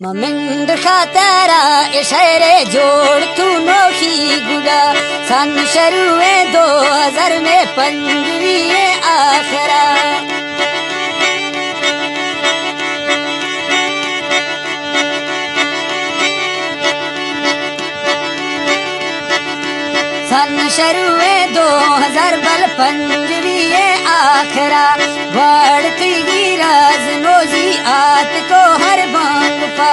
منڈ خاطرا اے شعر جوڑ تو نوخی گڈا، سن شروع دو ہزار میں پنجویں آخرا۔ سن شروع دو ہزار بل پنجویں آخرا، گواڑ تیگی راز نوزی آت کو ہر بانگ پا۔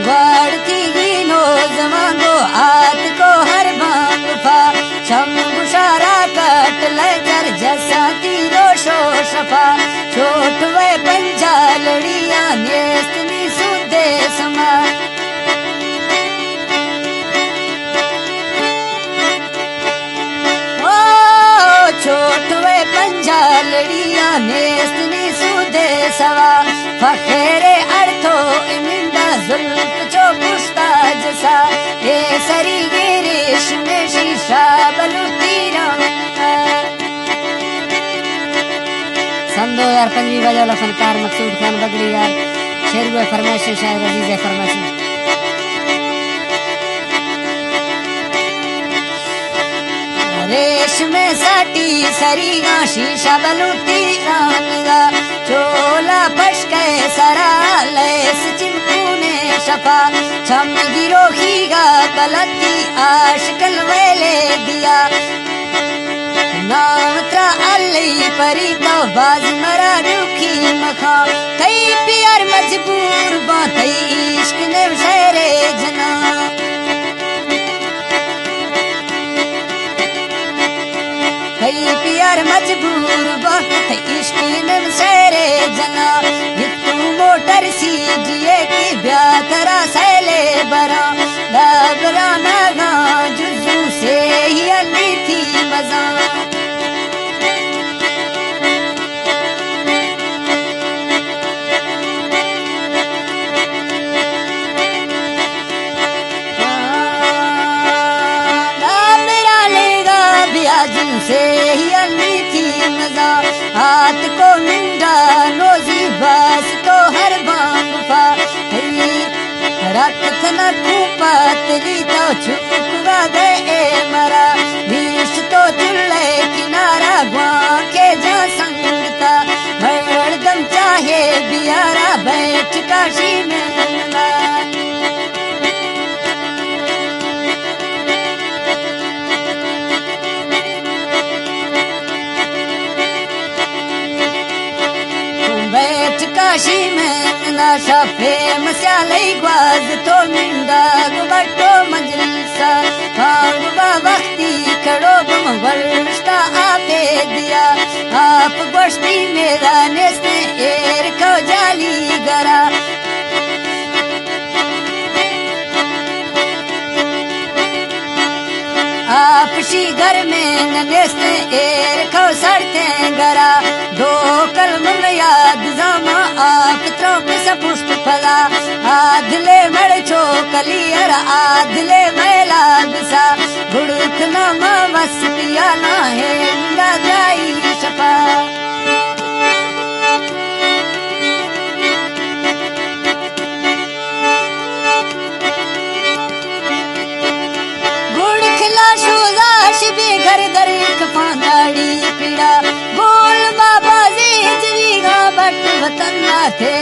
گواڑ تیگی نوزوان گو آت کو ہر بانگ پا۔ چم گشارا کٹ لچر جسا تیرو شو شفا۔ چوٹ وے پنجالڑیاں نیست نی سودے سما۔ او چوٹ وے پنجالڑیاں نیست نی سودے سوا۔ فخر اڑتو امندا زلف چو پشتا جسا۔ اے سری گریش میں شیشہ بلو تیرا۔ سن دو ہزار پنجویں بجا والا فنکار مقصود خان بگڑی یار، شعر ءِ فرمائش، شاعر عزیز ءِ فرمائش۔ ریشم ساٹی سریگاں شیشہ بلوٹی رانگا، چولا پشکئے سرا لیس چمکونے شپا، چم گروخیگا بلتی عاشقل ویلے دیا۔ نام ترا علی پری تو باز مرا ڈوکی مخا، تئی پیار مجبور با تئی عشق نے شعر جنا۔ تئی پیار مجبور با تئی عشق نے شعر جنا۔ تو موٹر سی جیے کی بیا ترا سیلے برا، لابرا نگا جزو سے ہی علی تھی مزا۔ لابرا لے گا بیا جن سے ہی علی تھی مزا۔ آت کو منڈا نوزی باس تو ہر بانگ پا۔ رکھ تھنا کو پاتری تو چک وعدے اے مرا، بیش تو چلے کنارا گواں کے جا سنگتا، مردم چاہے بیارا بیٹھ کاشی میں ننا۔ بیٹھ کاشی میں ننا شپے مسیالئی گواز تو منڈا گو بٹو مجلسا۔ پانگ با وختی کڑو بم گوشتا آپے دیا۔ آپ گوشتی میرا نیست ایر کو جالی گرا۔ آپ شی گرمیں نیست ایر کو سڑتیں گرا۔ دو کلمہ یاد زاما آپ ترو پس پشت پدا۔ آدلے مڑ چو کلی ار آدلے میلا دسا۔ گڑک نما وس پیالا ہے ندا جائی شپا۔ گڑ کھلا شوزاش بے گھر در کفاں داڑی پیڑا۔ بول بابا زی جویگا بٹ وطن نا تھے